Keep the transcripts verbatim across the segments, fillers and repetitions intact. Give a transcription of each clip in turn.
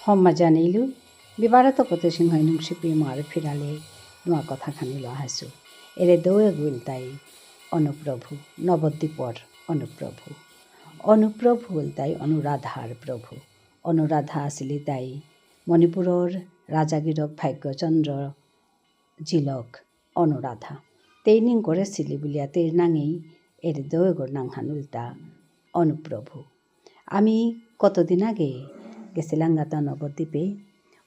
হম্মা জানিলু, বিবারত কত সিংহ নুংসিপি মার ফিরালে নোয়া কথা খানি লো আহাসু। এরে দৌ এগ ইলতাই অনুপ্রভু, নবদ্বীপর অনুপ্রভু। অনুপ্রভু ইলতাই অনুরাধার প্রভু। অনুরাধা আসিলি তাই মণিপুরর রাজাগিরক ভাগ্যচন্দ্র জিলক অনুরাধা। তেই নিং করেসিলি বুলিয়া তেই নাঙেই এরে দৌ এগর নাঙহান ইলতা অনুপ্রভু। আমি কতদিন আগে গেসিলাঙগা তা নবদ্বীপে,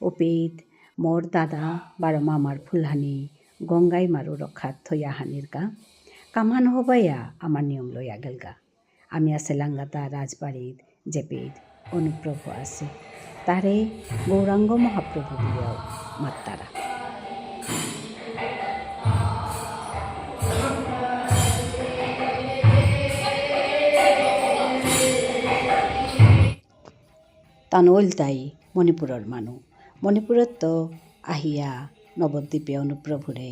উপেইত মোর দাদা বারো মামার ফুলহানি গঙ্গাই মারু রক্ষাত থইয়া হানিরকা। কামহান হবাইয়া আমার নিয়ম লইয়া গেলগা। আমি আসিলাঙগা তা রাজবাড়িত যেপেইত অনুপ্রভু আসে। তারে গৌরাঙ্গ মহাপ্রভু বুলিয়াও মাত্তারা। তানু ইলতাই মণিপুরর মানু। মণিপুরত্ত আহিয়া নবদ্বীপে অনুপ্রভুরে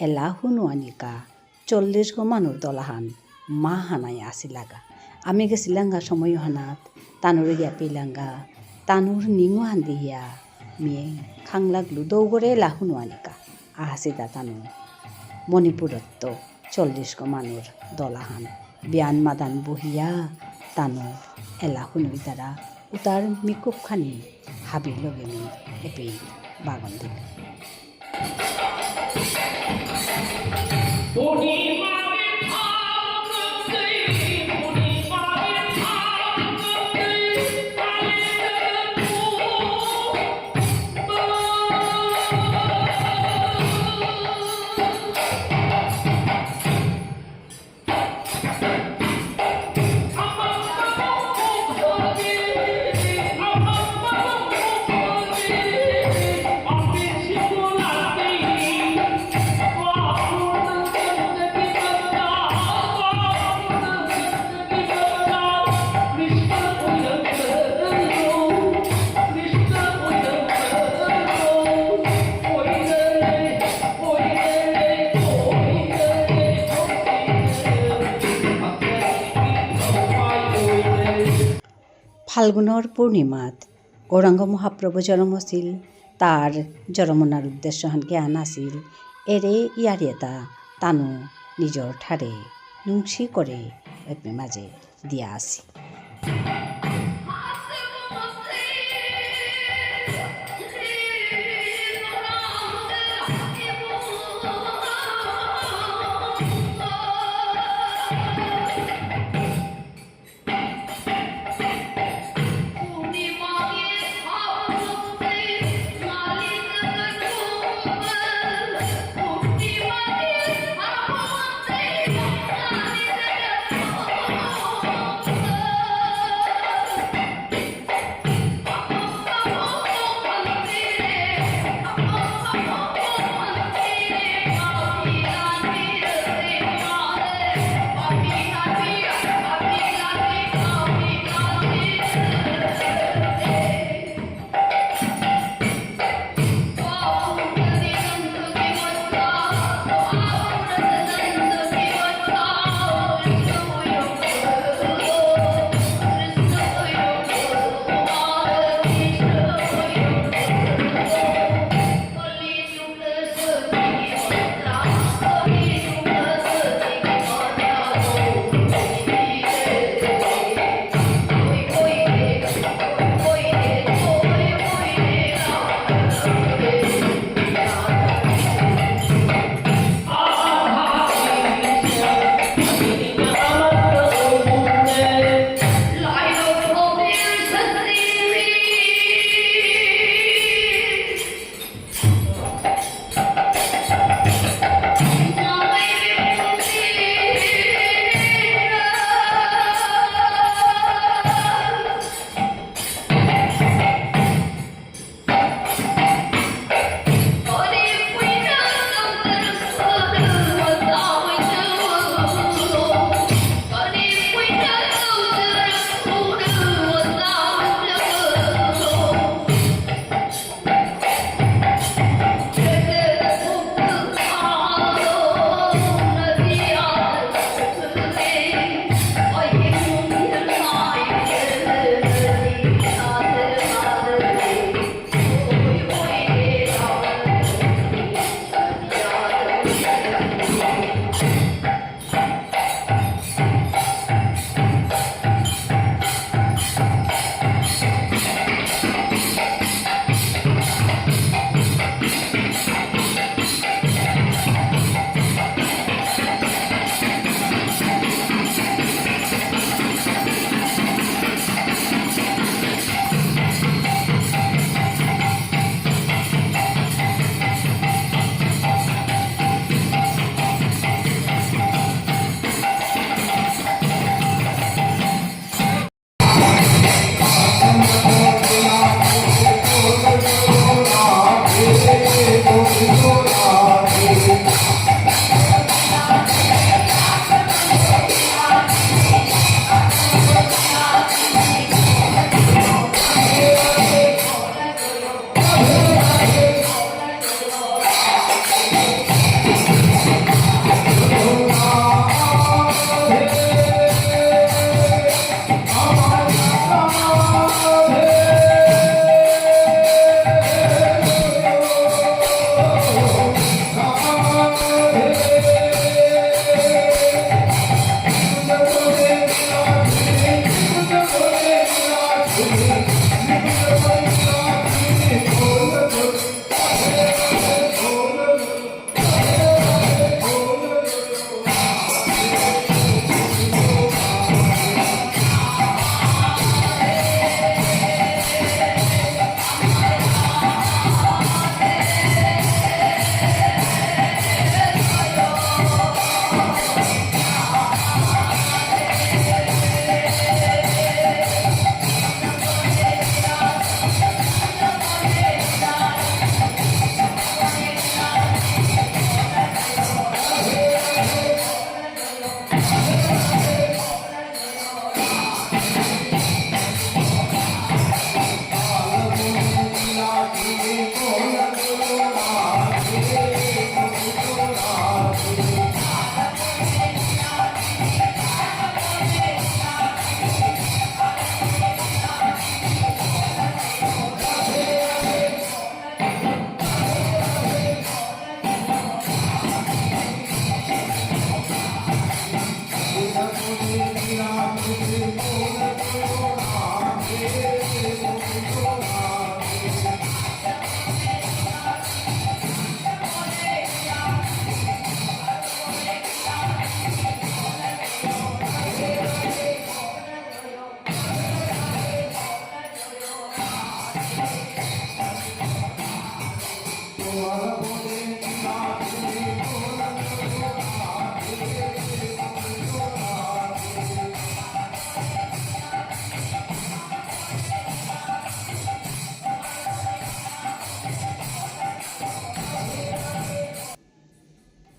এলা হুনুয়ানিকা চল্লিশ গো মানুর দলাহান মা হানাই আসিলাগা। আমি গেসিলাঙগা সময় হানাত তানুরে গিয়া পেলাঙগা, তানুর নিঙহান দেহিয়া মিয়ে খাংলাগলু দৌগরে এলা হুনুয়ানিকা। আহাসিতা তানু মণিপুরত্ত চল্লিশ গো মানুর দলাহান বিয়ান মাদান বহিয়া তানু এলা হুনুইতারা। উতার মিকুপ খানি হাবি লগে নি এপেই বাগন দিল। ফাল্গুনর পূর্ণিমাত গৌরাঙ্গ মহাপ্রভু জরম অসিল, তার জরমনার উদ্দেশ্যহান জ্ঞান আসিল, এরে ইয়ারিয়েতা তানু নিজর ঠারে নুংসি করে এপে মাঝে দিয়া আসি।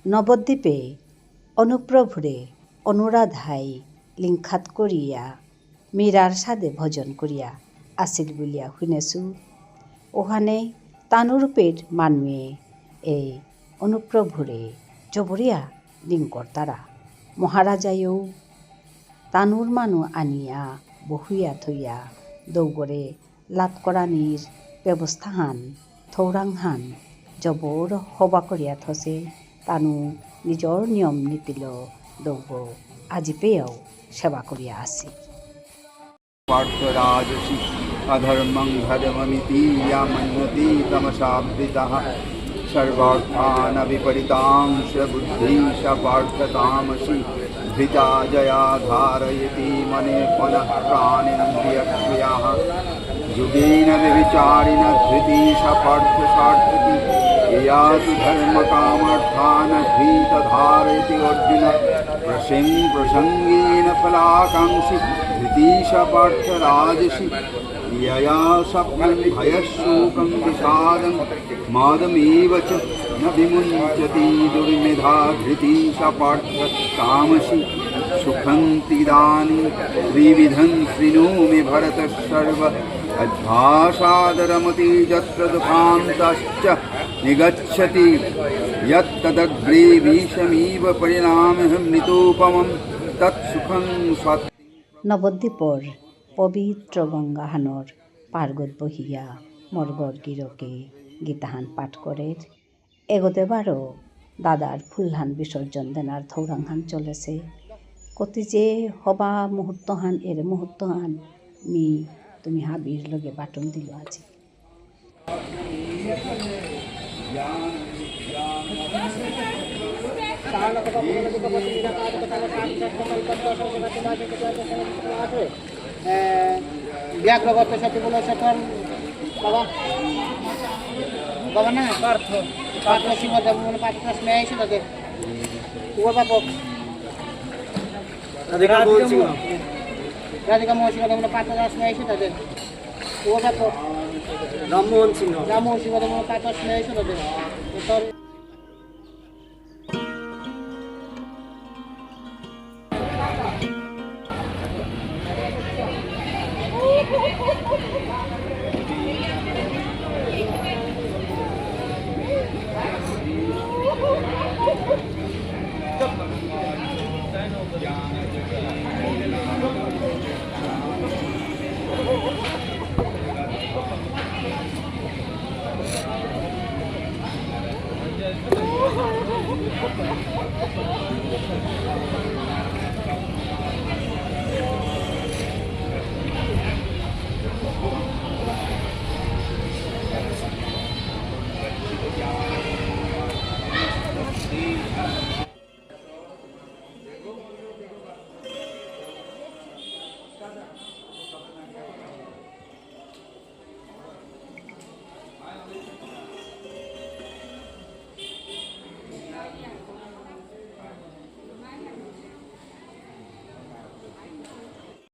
নবদ্বীপে অনুপ্রভুরে অনুরাধাই লিংখাত করিয়া মীরার সাদে ভজন করিয়া আসিল বুলিয়া হুনেসু। ওহানে তানুরূপের মানুয়ে এই অনুপ্রভুরে জবরিয়া লিং করতারা। মহারাজায়ও তানুর মানু আনিয়া বহুয়া থইয়া দৌগরে লাত করানির ব্যবস্থাহান, থৌরাংহান, জবর হবা করিয়া থসে, তানু নিজর নিয়ম নীতিল দৌগ আজিপেয়াও সেবা করিয়া আসি। পার্থরাজসি অধর্মং ধর্মমিতি ইয়া মন্যতে তমসাবৃতঃ। সর্বার্থানবিপরীতাংশ বুদ্ধিশা পার্থ তামসি। ধৃতা জয়া ধারয়তি মনে পনঃ প্রাণেন্দ্রিয়ক্রিয়াঃ। যোগেন ব্যভিচারিণা ধৃতিশা পার্থ সার্থকী। ইয়া তু ধর্মকামার্থান ধৃতা ধারয়তি অর্জুন। প্রসং প্রসঙ্গেন ফলাকাঙ্ক্ষী ধৃতিশা পার্থ রাজসী। ইয়া সভ্যং ভয়শোকং বিষাদং মদমেব চ ন বিমুঞ্চতি। দুর্মেধা ধৃতিশা পার্থ তামসী। সুখং তিদানীং ত্রিবিধং শৃণু মে ভরতসর্ব। অভ্যাসাদ রমতে যত্র দুঃখান্তশ্চ নিগচ্ছতি। যত্তদগ্রে বিষমিব পরিণামহমৃতোপমম্। তৎসুখং স্বাত্মা। নবদ্বীপর পবিত্র গঙ্গাহানর পারগত বহিয়া মর্গর গিরকে গীতাহান পাঠ করের। এগোতে বারো দাদার ফুলহান বিসর্জন দেনার থৌরাংহান চলেছে। কতি যে হবা মুহূর্তহান, এরে মুহূর্তহান মি তুমি হাবির লগে বাটন দিল আজি। এ, ব্যাঘ্রবর্ত সত্যি বলে সে তোর বাবা, বাবা না? পার্থ। পার্থ সিংহ দেব মানে পার্থ স্নেহ এসে তাদের। ও বাবা। রাধিকা মোহন সিংহ। রাধিকা মোহন সিংহ দেব মানে পার্থ স্নেহ এসে তাদের। ও বাবা। রামমোহন সিংহ। রামমোহন সিংহ দেব মানে পার্থ স্নেহ এসে তাদের। তো তোর